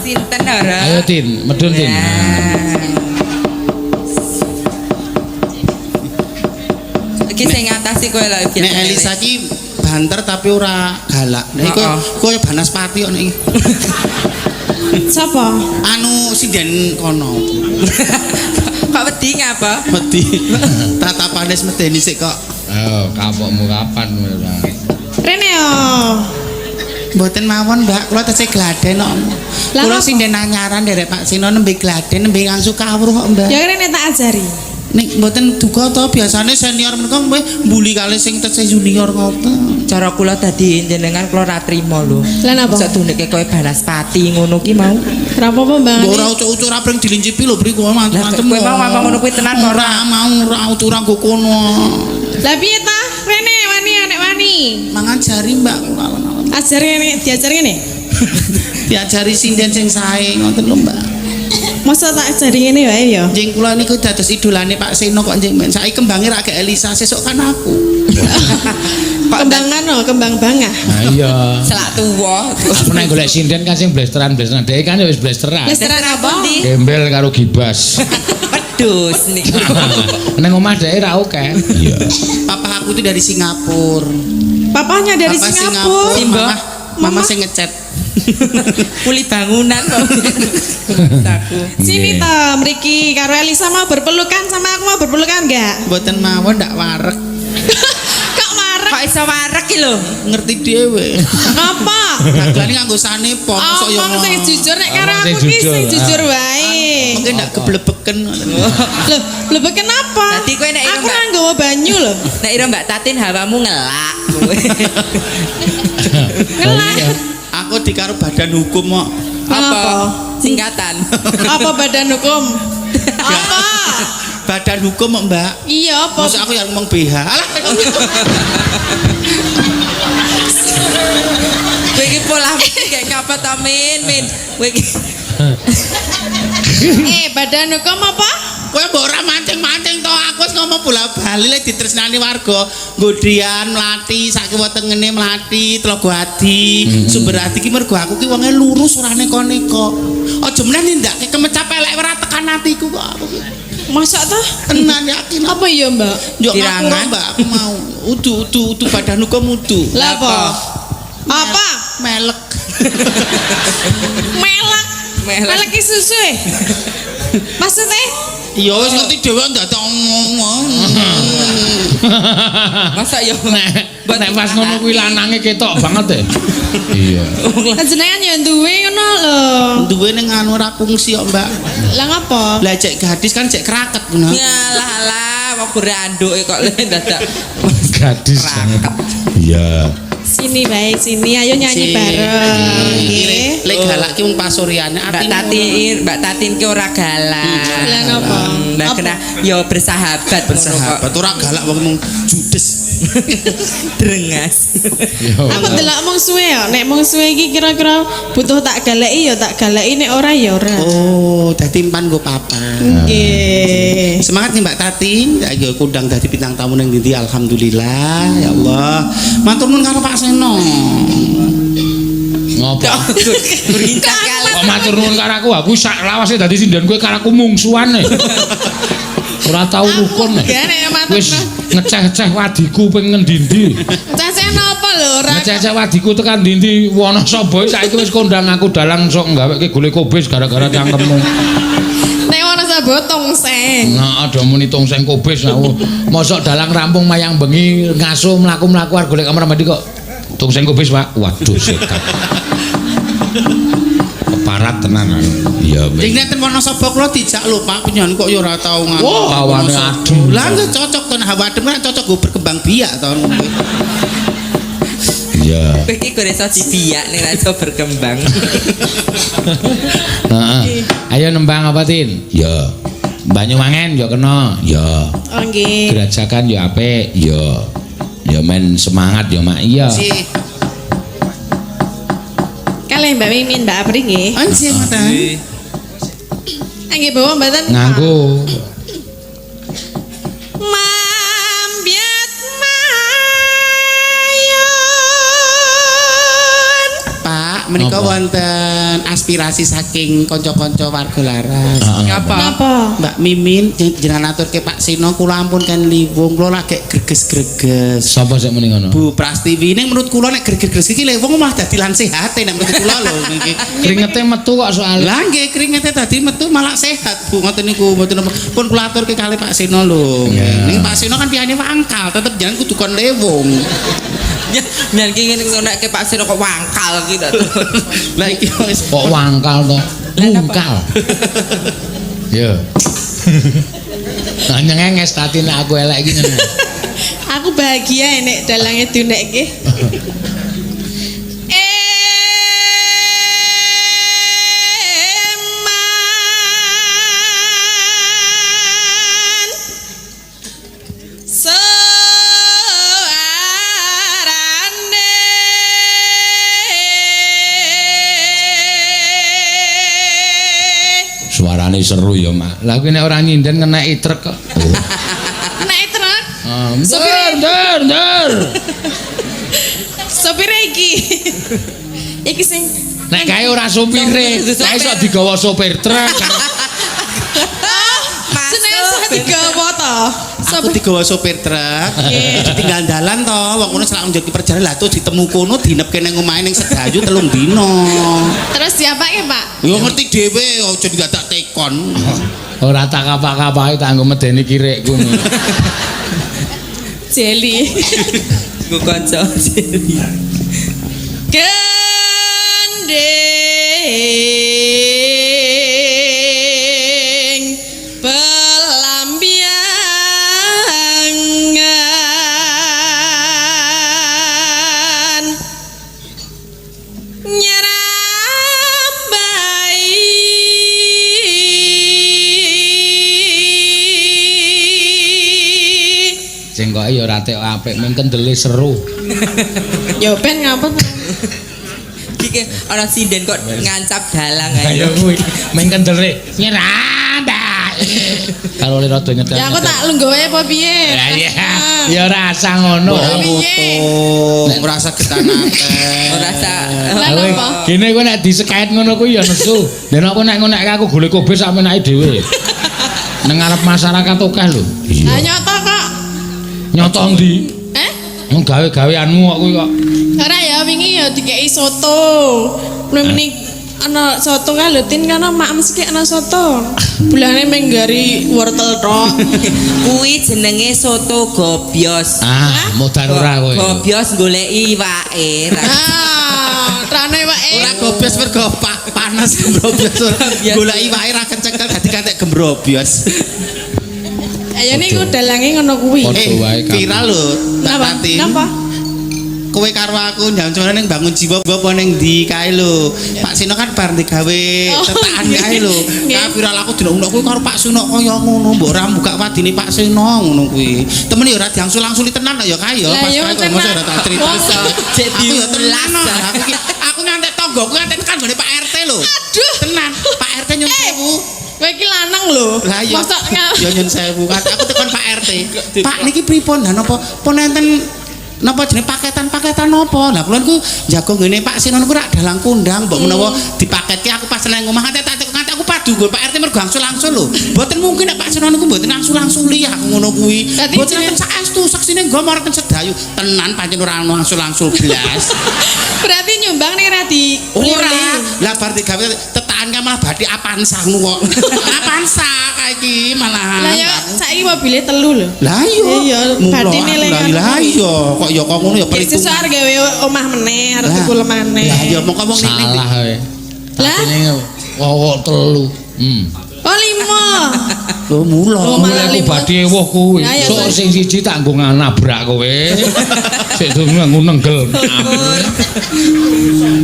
sinten ora? Ayo Tin, medun Tin. Iki sing ngatasi kowe lho biasa. Nek Elisa ki banter tapi ora galak. Nek kowe kowe Banaspati kok nek iki. Sapa? Anu sinden kono. Kok wedi ngapa? Wedi. Tatapane wis medeni sik kok. Oh, kapokmu kapan ora. Rene yo. Mboten mawon, Mbak. Kula tesih gladen kok. Lah, Kula ngapa? sinden anyaran nderek Pak Sino nembe gladen nembe ngangsu kawruh kok, Mbak. Ya rene tak ajari. Nek mboten duka to biasane senior menika meh mbuli kalih sing tesih junior ngoten. Cara kula dadi jenengan kula ora trimo lho. Lah napa? Mosok duneke kowe Banaspati ngono ki mau. Ora apa-apa, Mbak. Mbok ora ucuk-ucuk ora pring dilincipi lho bri kowe mantem-mantem. Lah, kowe mau ngomong ngono kuwi tenan apa ora? Ora mau ora ucuk ora nggo kono. Lah piye ta? Rene wani nek wani. Mangajari Mbak kula alon-alon. Ajar ngene, diajar ngene. Diajari sinden sing sae ngoten lho Mbak. Masa tak ajari ngene wae ya. Njing kula niku dados idolane Pak Seno kok njing men. Saiki kembange ra gek Elisa sesuk kan aku. Kok Kembangan no, kembang bangah. Nah iya. selak tuwa. Aku nek golek sinden kan sing blesteran-blesteran. Dhek kan ya wis blesteran. Blesteran apa? Gembel karo gibas. Pedus niku. Nang omah dhek ra oke. Iya. Papa aku itu dari Singapura. Papahnya dari Papa Singapura. Simbo. Mama, mama sing ngecat. Kuli bangunan kok. Aku. Sini ta mriki karo Elisa mau berpelukan sama aku mau berpelukan enggak? Mboten mawon ndak wareg. Kok marek? Kok iso wareg ki lho? Ngerti dhewe. Apa? Dagelane nganggo sanepa mosok ya. Omong sing jujur nek karo Omong sing aku ki jujur, sing jujur ah. wae. Mungkin ndak keblebeken. Loh, lho kenapa? Dadi kowe nek aku ora nggawa banyu lho. Nek ira Mbak Tatin hawamu ngelak kowe. Ngelak. Aku dikaro badan hukum kok. Apa? Singkatan. Apa badan hukum? Apa? Badan hukum kok, Mbak. Iya, apa? Masa aku yang ngomong BH. Alah. Kowe iki pola pikir kayak ngapa ta Min? Min. Kowe iki Badan hukum apa? Kowe mbok ora mancing-mancing to. Aku wis ngomong bola-bali lek ditresnani warga. Nggodean mlati sak kiwa tengene mlati Tlaga Adi, Sumber Adi ki mergo aku ki wonge lurus ora neko-neko. Aja meneh nindakake kemecap elek ora tekan atiku kok aku ki. Masa ta? Tenan yakin. Apa iya, Mbak? Yo Kirangan. ngapura Mbak, aku mau. Udu udu udu badan hukum udu. Lah apa? Apa? Melek. Melek. Melek. Melek ki susu e. Maksudnya? Iya wis ngerti dhewe ndadak ngomong. Masa yo Nek pas ngono kuwi lanange ketok banget e. Iya. Lah jenengan ya duwe ngono lho. Duwe ning anu ora fungsi kok, Mbak. Lah ngapa? Lah cek gadis kan cek kraket ngono. Ngalah lah wong gore anduke kok le dadak. Gadis. Kraket. Iya. Sini bae, sini ayo nyanyi bareng. Nggih. Lek galak ki wong pasuryane Mbak atine. Tatin, Mbak Tatin ki ora galak. Lah ngapa? Lah Apa? kena yo bersahabat ngono kok. Bersahabat ora galak wong mung judes. Drengas. Yo. Aku delok mung suwe ya, nek mung suwe iki kira-kira butuh tak galeki ya tak galeki nek ora ya ora. Oh, dadi empan nggo papa. Nggih. Semangat nih Mbak Tatin, ayo kundang dadi bintang tamu ning ndi alhamdulillah ya Allah. Matur nuwun karo Pak Seno. Ngopo? Berincak kali. Kok matur nuwun karo aku, aku sak lawase dadi sinden kowe karo aku mungsuhan e. Ora tau rukun e. Ya nek matur Wis ngeceh-ceh wadiku ping ngendi-endi. Ngeceh napa lho ora? Ngeceh-ceh wadiku tekan ndi-ndi Wonosobo saiki wis kondang aku dalang sok gaweke gule kobis gara-gara cangkemmu. Nek Wonosobo tongseng. Nah, ada muni tongseng kobis aku. Mosok dalang rampung mayang bengi ngaso mlaku-mlaku arep golek kamar mandi kok tongseng kobis, Pak. Waduh setan. Keparat tenan aku. Iya, Jeng nek ten Wonosobo kula dijak lho Pak, penyon kok ya ora tau nganu. Wah, hawane adem. Lah nggih cocok to hawa adem kan cocok nggo berkembang biak to. Iya. Kowe iki gore iso dibiak ning ra iso berkembang. Heeh. Ayo nembang apa, Tin? Ya. Banyuwangen ya kena. Ya. Oh nggih. Gerajakan ya apik. Ya. Ya men semangat ya, Mak. Iya. Sih. Kalih Mbak Mimin, Mbak Apri nggih. Oh, nggih ngoten. Nggih bawa mboten? Nganggo. Mambyat mayon. Pak, Pak, menika wonten aspirasi saking kanca-kanca warga Laras. Ngapa? Napa? Mbak Mimin jenengan aturke Pak Sino kula ampun kan liwung kula lagi greges-greges. Sapa sing muni ngono? Bu Prastiwi ning menurut kula nek greges-greges iki liwung malah dadi lan sehat nek menurut kula lho niki. Kringete metu kok soalnya. Lah nggih kringete dadi metu malah sehat Bu ngoten niku mboten napa. Pun kula aturke kali Pak Sino lho. Ning Pak Sino kan piyane wangkal tetep jangan kudu kon lewung. Nyan ki ngene ngonekke Pak Sino kok wangkal ki ta. Lah iki wis Kok wangkal to? Mungkal. Yo. Lah nyengenges tati nek aku elek iki ngene. Aku bahagia nek dalange diunekke. Eman suarane Suarane seru ya, Mak. Lah kuwi nek ora nyinden ngeneki truk kok. Oh. Nek truk Ndur, ndur, ndur. sopire iki. Iki sing Nek kae ora sopire, kae iso digawa sopir truk. Seneng iso digawa to. Aku digawa sopir truk, ditinggal dalan to, wong kono selak njoki perjalanan lah tuh ditemu kono dinepke nang omahe ning Sedayu 3 dina. Terus diapake, Pak? Yo ngerti dhewe aja dadak tekon. Ora tak kapak-kapake tak nggo medeni kirikku. Jeli. Nggo kanca Jeli. Gending pelambiangan nyerambai Cengkoke ya ora tek apik, mung kendele seru. Ya ben ngapa to? Iki ana sinden kok ngancap dalang Lah ae. ya kuwi, mung kendele nyerambak. Karo le rada nyetel. Ya aku tak lungguh wae apa piye? Lah iya, ya ora asah ngono. Ora piye? butuh, ora segetan akeh. Ora sak Lah Kowe napa? gene kowe nek disekait ngono kuwi ya nesu. Yen aku nek ngono aku golek kobis sak menake dhewe. Nang ngarep masyarakat akeh lho. Lah nyoto kok. Nyoto ndi? Eh? Wong gawe-gaweanmu kok kuwi kok. Ora ya wingi ya dikeki soto. Meni ana soto kae lho Tin kana mak mesti ana soto. Bulane menggari wortel tok. Kuwi jenenge soto gobyos. Ah, modar ora kowe. Gobyos goleki iwake. Ah, rane wae. Ora gobyos mergo panas gembrobyos. Golek iwake ra kecekel dadi kantek gembrobyos. Ayo niku dalange ngono kuwi. Padha wae kabeh. Viral lho, Mbak Napa? Tatin. Napa? Kowe karo aku njam-jaman ning Bangun Jiwa apa ning ndi kae lho. Pak Sino kan bar digawe tetakan kae lho. Nggih. Kae viral aku delok kuwi karo Pak Sino kaya ngono, mbok ora buka wadine Pak Sino ngono kuwi. Temen ya ora diangsul-angsuli tenan kok ya kae ya Lah, pas ya kae kok tenan. mosok ora tak cerita. Wong. Cek Aku ya tenan. diulas. Aku iki aku ngantek tanggoku ngantek tekan nggone Pak RT lho. Aduh. Tenan, Pak RT nyun sewu. Kowe iki lanang lho. Lah iya. Mosok Ya nyun sewu kan aku tekan Pak RT. Pak niki pripun? Lah napa pun enten napa jenenge paketan-paketan napa? Lah kula niku jago ngene Pak Sino niku rak dalang kondang mbok menawa dipaketke aku pas nang omah nganti tak nganti aku padu nggo Pak RT mergo angsul-angsul lho. Mboten mungkin nek Pak Sino niku mboten angsul-angsuli aku ngono kuwi. Dadi Mboten jenenge- enten saestu saksine nggo marang Sedayu. Tenan pancen ora ono angsul-angsul blas. Berarti nyumbang ning ra di Ora. Lah bar digawe tetakan kan malah bathi Avanza ngono kok. Avanza kae iki malah. Lah ya saiki mobile telu lho. Lah iya. Iya, Mula bathine aku, lek lah lah iya, kok ya kok ngono ya Sesuk perhitungan. arep gawe omah meneh, arep Lah. tuku lemane. Lah iya mongko wong ning Salah kowe. Lah? Tatine kok telu. Oh lima. Lho mula. Oh, malah Mulai aku lima. badhe ewuh kuwi. Lah, ya, Sok Mas. sing siji tak nggo nabrak kowe. Sik durung nggo nenggel.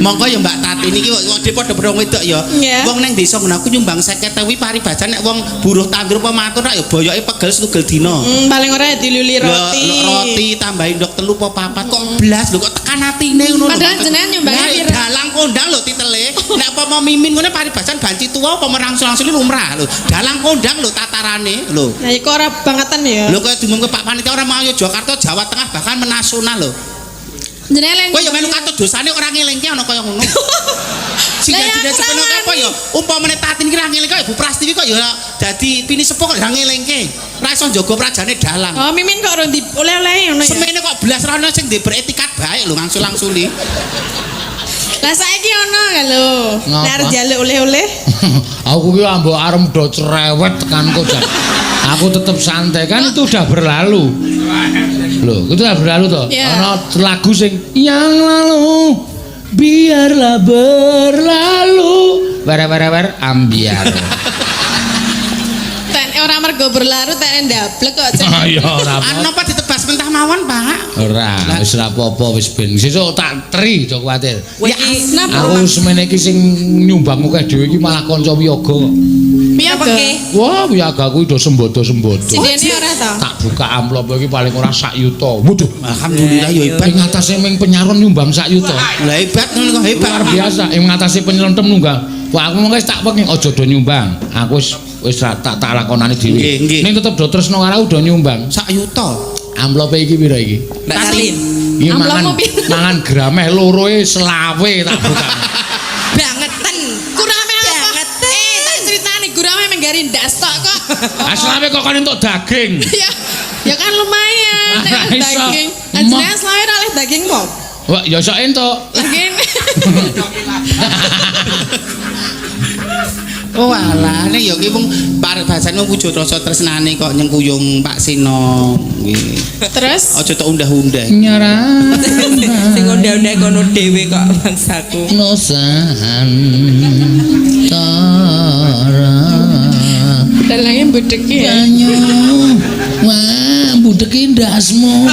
Mongko ya Mbak Tati niki wong dhewe padha wong wedok ya. Iya. Wong nang desa ngono aku nyumbang 50.000 paribajan nek wong buruh tandur apa matur rak ya boyoke pegel setugel dina. Paling ora ya diluli Lho, roti. lho, roti tambahin ndok telu apa papat kok blas lho kok tekan atine ngono lho. Padahal jenengan nyumbangnya Lah, pira? dalang kondang lho titele. Nek apa mau mimin ngono paribajan banci tuwa apa merangsul-angsuli lumrah lho. Dalang kondang lho tatarane lho. Nah, iku ora bangetan ya. Lho kaya diumumke Pak Panitia ora mau ya Jakarta, Jawa Tengah bahkan menasional lho. Jenenge Kowe ya melu katut dosane ora ngelingke ana kaya ngono. Sing Lah ya dadi aku sepeno ora apa ya? Umpamane Tatin ki ra ngelingke Ibu Prastiwi kok ya dadi pini sepuh kok ra ngelingke. Ra iso njaga prajane dalang. Oh, Mimin kok ora di oleh-oleh ngono ya. Semene kok blas ra ono sing beretikat baik lho ngangsul-angsuli. Lah saiki ono kan lho. Ngapa? Nek arep njaluk oleh-oleh. Aku ki ambok arep do cerewet tekan kok jan. Aku tetep santai kan itu udah berlalu. Loh, itu udah berlalu toh. Iya. Ana lagu sing yang lalu biarlah berlalu. Were were wer ambiar. Ten ora mergo berlalu ten ndablek kok. Cek. Ayo ora apa. Anu apa ditebas mentah mawon, Pak? Ora, wis ora apa-apa wis ben. Sesuk tak teri aja kuwatir. Kowe iki Napa? Aku semene iki sing nyumbang akeh dhewe iki malah kanca wiyaga kok. Piye apa to? ki? Wah, wiyaga kuwi do sembodo-sembodo. Sindene ora to? Tak buka amplop iki paling ora sak yuta. Waduh, Alhamdulillah ya hebat. ing atase ming penyaron nyumbang sak yuta. Lah hebat ngono kok hebat. Luar biasa, ing ngatasi penyelentem nunggang. Wah, aku mung wis tak pengen aja do nyumbang. Aku wis wis tak tak lakonane dhewe. Nggih, nggih. Ning tetep do tresno karo aku do nyumbang. Sak yuta. Amplope iki pira iki? Mbak Tatin. Iki mangan Amplopmu pira? mangan grameh loroe selawe tak buka. Bangeten. Gurame apa? Bangeten. Eh, tak ceritani gurame menggari ndas tok kok. Ah selawe kok kon entuk daging. Ya, ya kan lumayan nek Ora iso. daging. Ajene selawe ora oleh daging kok. Wah, ya sok entuk. Lagi Oh alah, nek ya ki wong paribasane wong wujud rasa tresnane kok nyengkuyung Pak Sino. Nggih. terus Aja tok undah-undah. Nyara Sing undang-undang kono dhewe kok bangsaku. Nusantara. dalangnya bedhek ya. Banyu. Wah, budeke ndasmu.